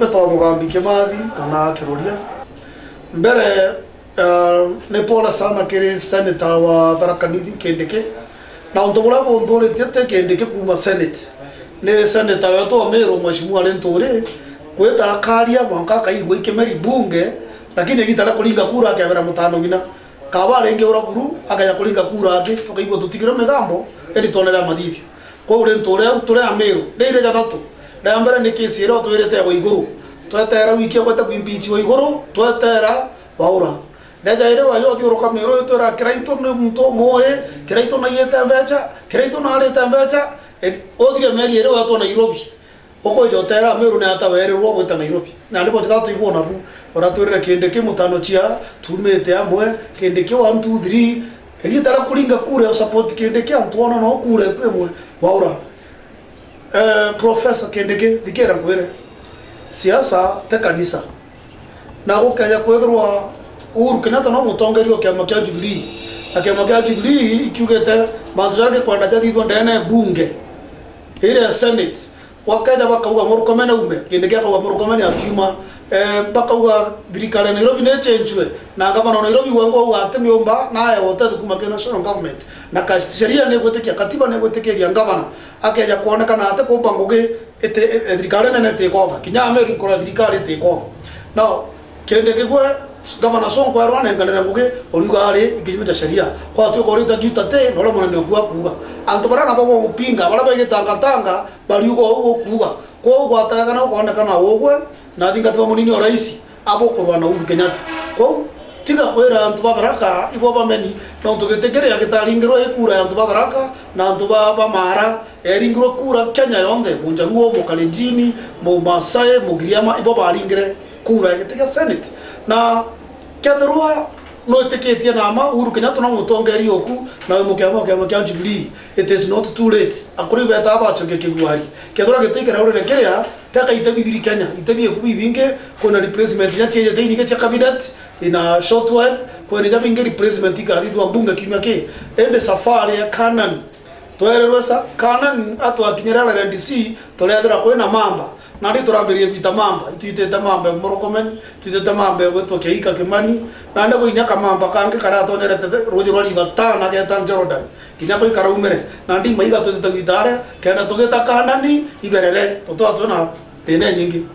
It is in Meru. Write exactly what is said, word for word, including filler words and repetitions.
Mbetwa Mugambi Kimathi kana Kiroria. Mbere, eh, ni pole sana kiri senator wa Tharaka Nithi Kindiki. Na untu buria bunthuritie ti Kindiki kuuma Senate. Ni senator wetu wa Meru, Mheshimiwa Linturi, kwita akaria mwanka akaigua ikimeri bunge, lakini igita ria kuringa kura akebera mutano ng'ina. Kaba aringi ura buru, akaja kuringa kura angi, tukaigua tutigirwe migambo, indi twonere amathithio. Kwou Linturi au turi Amiru, ni iri jathatu. Ria mbere ni kesi iria utwirite Waiguru. Twetera wiki ya gwete kuimpeach Waiguru, twetera Waura. Ria jairi wayo uthiuruka Miru, itwira Kiraitu ni muntu umui, Kiraitu naiyite mbeca, Kiraitu narite mbeca. E, uthire mieri iri wetwa Nairobi. Ukwija utera Amiru ni ata werirwo gwita Nairobi. Na ndipo jathatu ibwona bu, uratwirire Kindiki mutano chia, tumite amwe, Kindiki one, two, three. Igita ria kuringa kura ya support Kindiki, antu ona no kura eku imwe, Waura. Eh, Professor Kindiki, thikira nkwire. Siasa te kanisa. Na gukeja kwithirwa Uhuru Kenyatta no mutongeria wa kiama kia Jubilee. Na kiama kia Jubilee ikiugite mantu jaria gikwenda jathithwa ndene bunge. Iria Senate. Wakeja bakauga Murkomen aume, Kindiki akauga Murkomen akiuma. Eh, bakauga thirikari ya Nairobi ni ichenjwe, na ngavana wa Nairobi wengwa auga ati niumba nae utethukuma ki national government. Na ka-, sheria ni igwitikia, katiba ni igwitikiria ngavana akeja kwonekana ati kumba ngugi iti, i-, thirikari nene itikova. Kinya Amerika nkora thirikari itikova. Now, Kindiki gwe, Gavana Sonko erwa anenkanire ngugi, uriuga ari kinyume cha sheria. Kwatuika urita giuta ti, na uria munene oku akuuga. Antu baria nabo bagupinga, baria baigitangatanga, bariuga uu ukuuga. Kwou gwatagana ukonekana ugwe, na athingati ba munini o rais, abukurwa na Uhuru Kenyatta. Kwou, tiga kwira antu ba Tharaka, ibo bameni, nontu giti kiria gitaringirwe i kura ya antu ba Tharaka, na antu ba, ba Maara, eringirwe kura Kenya yonthe, Munjaruo, Mukalenjini, Mumasai, Mugiriama, ibo baringire kura ya giti kia Senate. Na kethirwa nwitikitie na ma Uhuru Kenyatta no mutongeria oku, na wi mukiama wa kiama kia Jubilee, it is not too late. Akuri beta bachoke kigwari. Kethirwa giti kiraurire kiria, teka itebi thiri Kenya, itebi eku bibingi, kwina replacement inya chiejete inyingi chia cabinet, in a short while, kwina inya bingi replacement ikathithwa mbunge kiumia ki. Indi safari ya Canaan, twererwe sa, Canaan atwakinyira L N D C, turethira kwina mamba. Nandi turambiririe gwita mamba, itwitite mamba ya Murkomen, itwitite mamba ya gwitwa Kiaika Kimani, nandi gwi inya kamamba kangi karatonyerete ruuji rwa River Tana geeta Jordan, kinya kau karaumire, nandi maiga twitite gwita aria, kenda tugita Kanani iberere, tutwa twina thina inyingi.